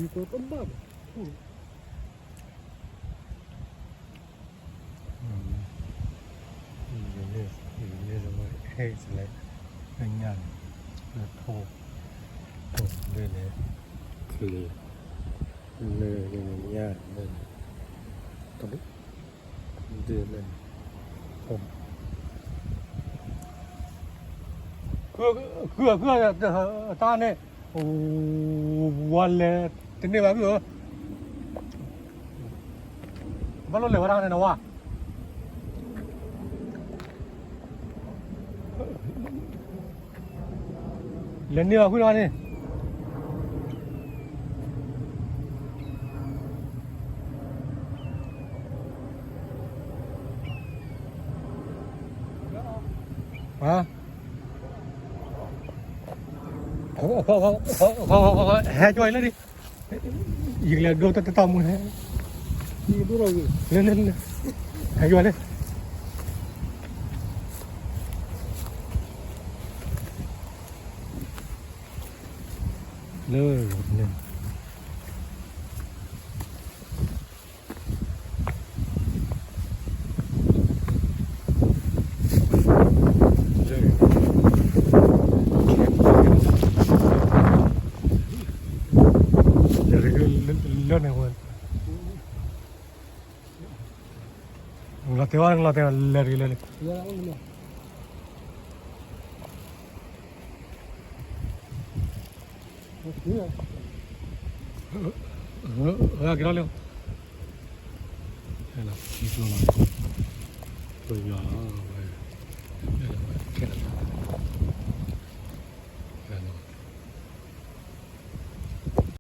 ယကတဘၣ်ဘၣ်. ယန့ၣ် ယန့ၣ် ဟဲ လၢညၣ်န့ၣ် လၢထိၣ် ထိၣ်ဒ်န့ၣ် ချ့ လၢညၣ်န့ၣ် တဘိ ဒ်န့ၣ် ထိၣ် ဃု ဃု ဃု တၢ်န့ၣ် ဝါလဲၤတန့ၢ်ဘၣ်ဂုၢ်ဧၢ, ဘၣ်လိၣ်လဲၤဝဲဒၣ်န့ၣ်နဝါ, လဲၤန့ၢ်ဘၣ်ဂုၢ်နဝါန့ၣ် ဟဲကၠီလၢဒ် ယကလဲၤဒိတၢ်တၢ်မူဟဲ, လၢလၢလၢ, ဟဲကၠီလၢ လၢ လၢန့ၣ်ဝဲ, လီၤတဲာ်ဝဲ လီၤတဲာ်ဝဲ လဲၤတဂ့ၤ လဲၤတဂ့ၤ. ကဲလီၤ, ပယီၤလီၤ, ခဲလၢာ်